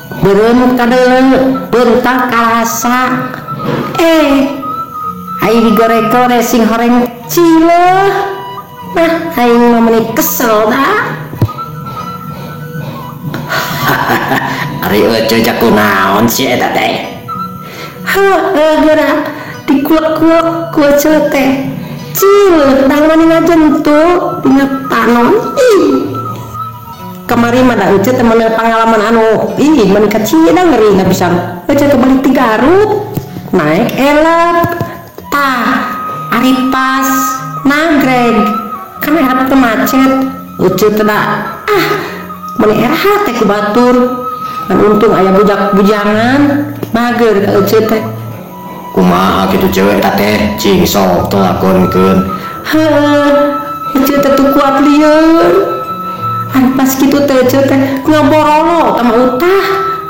Beureum kadeuleu beunta karasa. Ai digorek-gorek sing horeng cileuh. Nah, aing mah meuni kesel da. Ari Ece jaku naon sih eta teh? Heueuh geura dikulek-kulek ku Ece teh. Cileuh dang mani ngajentul dina panon. Ih. Kamari mah da Ece teh meunang pangalaman anu ih meuni kacida ngeri na pisan. Ece teh balik ti Garut naik elep. Tah, ari pas nagreg kan elep teh macet. Ece teh da ah meuni eraha teh ku batur. Kan untung aya bujak-bujangan mager ka Ece teh. Kumaha kitu cewek eta teh cing sok teh lakonkeun. Heuh, Ece teh teu kuat lieur. Ari pas kitu teh Ece teh ngaborolo tah mah utah.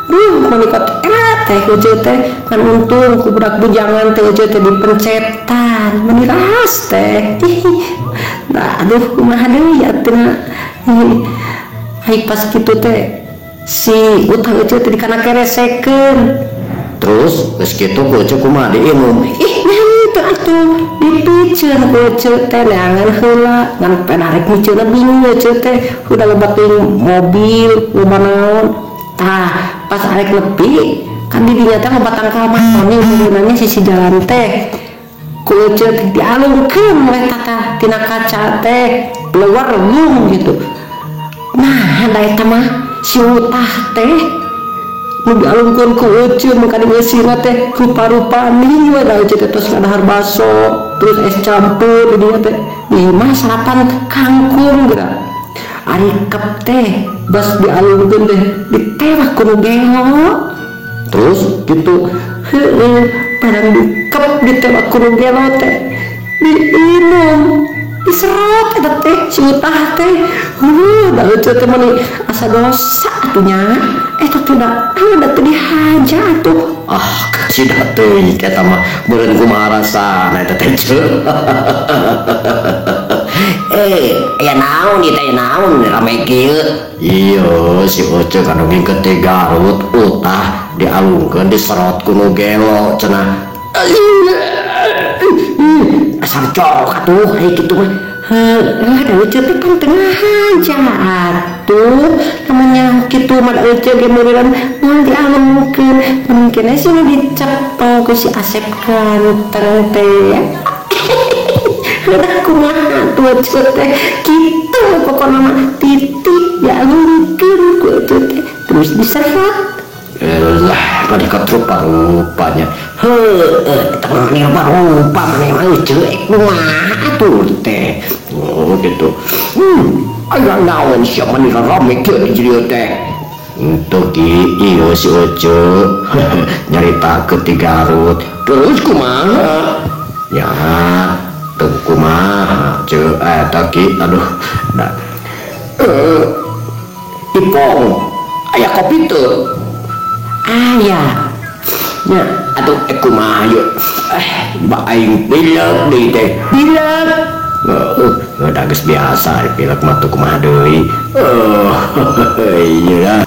Duh, meuni ka era teh Ece teh kan untung ku budak bujangan teh Ece teh dipencetan meuni ras teh. Nah, aduh kumaha deui atuh. Ari pas kitu teh si utah Ece teh dikana keresekeun. Terus geus kitu ku Ece kumaha diinum? Ih, henteu atuh dipiceun ku Ece teh neangan heula ngan penarek miceunna bingung Ece teh udah loba teuing mobil loba naon. Tah, pas arek nepi kan di dinya teh loba tangkal mahoni meureunana sisi jalan teh. Ku Ece teh dialungkeun we tah tina kaca teh keluar lung gitu. Nah, da eta mah si utah teh nu dialungkeun ku Ece mah ka digeusina teh rupa-rupani we da Ece teh tos ngadahar baso terus es campur di dinya teh di imah sarapan kangkung geura. Ari kep teh bas dialungkeun teh ditewak ku nu gelo. Terus gitu heueuh barang dikep ditewak ku nu gelo teh diinum diserot eta teh si utah teh. Heuh da Ece teh meuni asa dosa atuh nya. Eta teh da da teu dihaja atuh. Ah, kacida teuing eta mah meureun kumaha rasana eta teh ceu. Aya naon ieu teh naon rame kieu? Iya, si Ece kan ngikeut ti Garut utah dialungkeun diserot ku nu gelo cenah. Asal cok atuh ai kitu mah. Heuh, da Ece teh pan teu ngahaja atuh. Lamun kitu mah da Ece ge meureun moal dialungkeun. Mungkin sih nu dicepeng ku si Asep ganteng teh. Udah kumaha tuh Ece teh kitu pokona mah titik dialungkeun ku Ece teh terus diserot. Lah, pada ketrupa-rupanya. Heueuh, eta mah mani rupa-rupa mani mah Ece kumaha atuh teh. Oh gitu. Aya naon sia mani rame kieu di dieu teh. Henteu ki ieu si Ece nyaritakeun ti Garut. Terus kumaha? Ya, teu kumaha ceu eta ki aduh. Da. Ipong, aya kopi teu? Aya. Nya, atuh kumaha yeuh? Ba aing pilek deui teh. Pilek. Heueuh, da geus biasa pilek mah teu kumaha deui. Iya.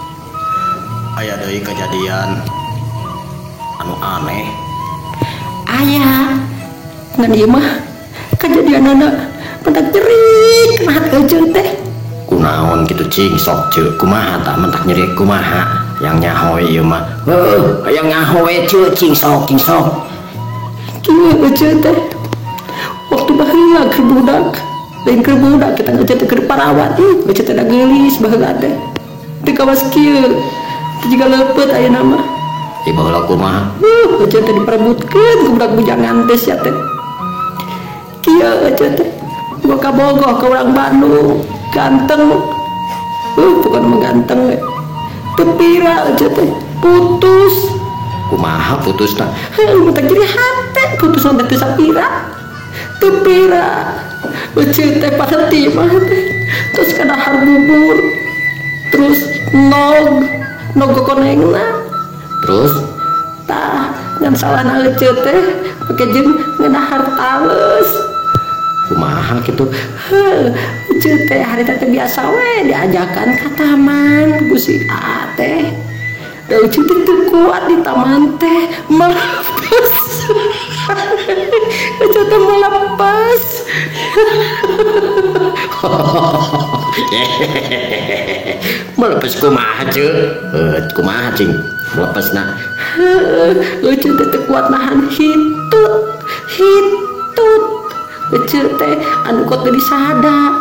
Aya deui kejadian anu aneh. Aya. Ngan ieu mah kejadianana mentak nyerik kana hati Ece teh. Kunaon kitu cing sok ceu kumaha tah mentak nyerik kumaha? Yang nyaho ieu mah. Heueuh, hayang nyaho we ceu cing sok cing sok. Kieu Ece teh. Waktu baheula keur budak, lain keur budak kita Ece teh keur parawan. Ih, Ece teh da geulis baheula teh. Teu kawas kieu. Teu jiga leupeut ayeuna mah. Ih baheula kumaha? Ece teh diperebutkeun ku budak bujangan teh sia teh. Kieu Ece teh. Gua kabogoh ka urang Bandung, ganteng. Pokona mah ganteng we. Teu pira Ece teh putus. Kumaha putusna? Heuh, mun teh jadi hate putus teh teu sapira. Teu pira. Ece teh pada mah teh. Terus kadahar bubur. Terus nog, nog konengna. Terus tah ngan salahna Ece teh pake jeung ngedahar tales. Kumaha kitu? Heuh, Ece teh hari teh biasa we diajakan ka taman ku si A teh. Da Ucu teh teu kuat di taman teh melepas. Ucu teh melepas. Melepas kumaha ceu? Kumaha cing? Melepasna. Ucu teh teu kuat nahan hitut. Hitut. Ucu teh anu kot teu disada.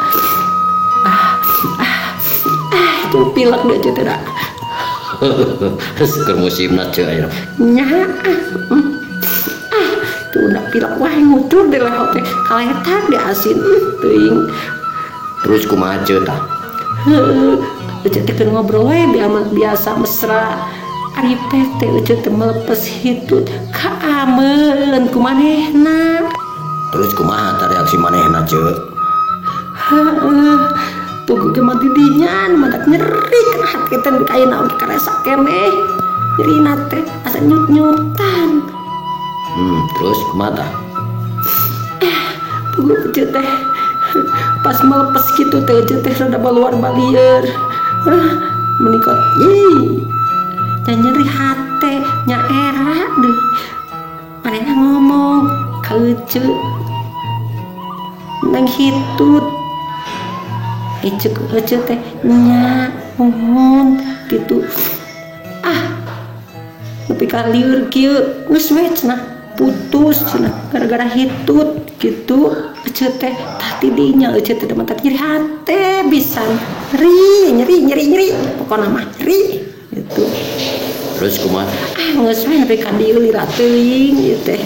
Tuh pilek deh Ucu teh da. Keur musimna ceu aya. Nya tuh udah pilek wae ngucur di leho teh kaletak di asin teuing. Terus kumaha ceu tah? Heueuh, Ucu teh keur ngobrol we biasa mesra. Ari teh Ucu teh melepes hitut kaameun ku manehna. Terus kumaha tah reaksi manehna ceu? Heeh. Tuh ge mah didinya matak nyeri kana hati teh nepi ka ayeuna oge karesa keneh. Nyerina teh asa nyut-nyutan. Terus kumaha tah? Tuh Ucu teh pas melepas gitu teh Ucu teh rada baluar balieur. Menikot ih. Nya nyeri hate, nya era deh. Manehna ngomong ka Ucu. Neng hitut. Icuk Ucu teh nya muhun gitu. Nepi ka lieur kieu geus we cenah putus cenah gara-gara hitut gitu. Ucu teh tah ti dinya Ucu teh matak nyeri hate pisan. Nyeri nyeri nyeri nyeri pokona mah nyeri gitu. Terus kumaha? Geus we nepi ka dieu lira teuing ieu teh.